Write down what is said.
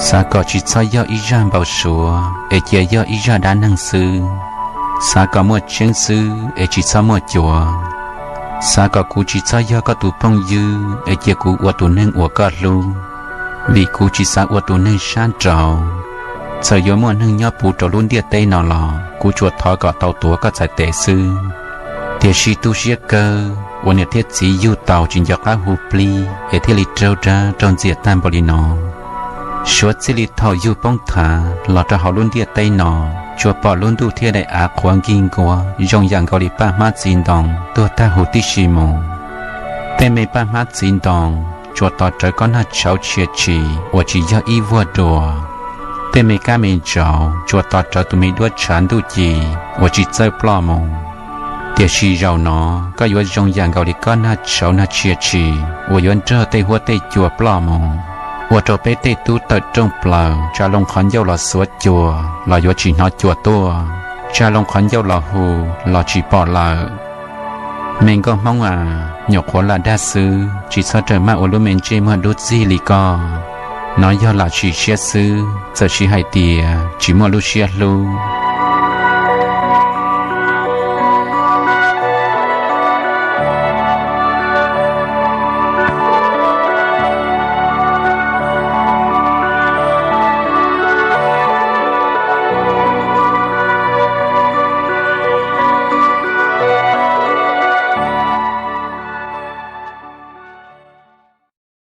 Xav kom tsis txhob yog ib zaj npau suav es cia yog ib zaj dab neeg xwb. Xav kom muaj tseeb xwb es tsis txhob muaj cuav. Xav kom kuv tsis txhob yog koj tus phooj ywg es cia kuv ua tus neeg uas koj hlub, vim kuv tsis xav ua tus neeg sab nraud. Txawm yuav muaj neeg nyob puv rau lub ntiaj teb no los kuv tsuas thov kom tau tuav koj txhais tes xwb. Tiam sis tu siab kawg uas niam thiab txiv yug tau tsis nco qab hu plig es thiaj li raug dag raug ntxias tag npaum li no. Suav txij li thaum yug poob thav los rau hauv lub ntiaj teb no, tsuas pom lub ntuj thiab daim av qhuav nkig nkuav zoo yam nkaus li paj hmab txiv ntoo tuag tag huv tib si mus. Tej me paj hmab txiv ntoo tsuas tos rawv koj nag tshauv tshia tshis uas tsis yog ib vuag dua. Tej me kab me ntsaum tsuas tos rawv tus me duab tshav ntuj ci uas tsis txawj ploj mus. Tiam sis zaum no koj yuav zoo yam nkaus li koj nag tshauv nag tshia tshis uas yuav nrog tej huab tej cua ploj mus, ua rau peb tej tub tawm rooj plaws tsa loo qhov ncauj los xuav cua los yuav tsis hnov cua tuaj, tsa loo qhov ncauj los hu los tsis pom lawm. Me nkauj Hmoob a, nyuam qhuav lam dag xwb, tsis txhob rawm maj ua lub me ntsej muag dub txig li koj. Nov yog lam sim siab xwb, txawm sis hais tias tsis muaj lub siab hlub.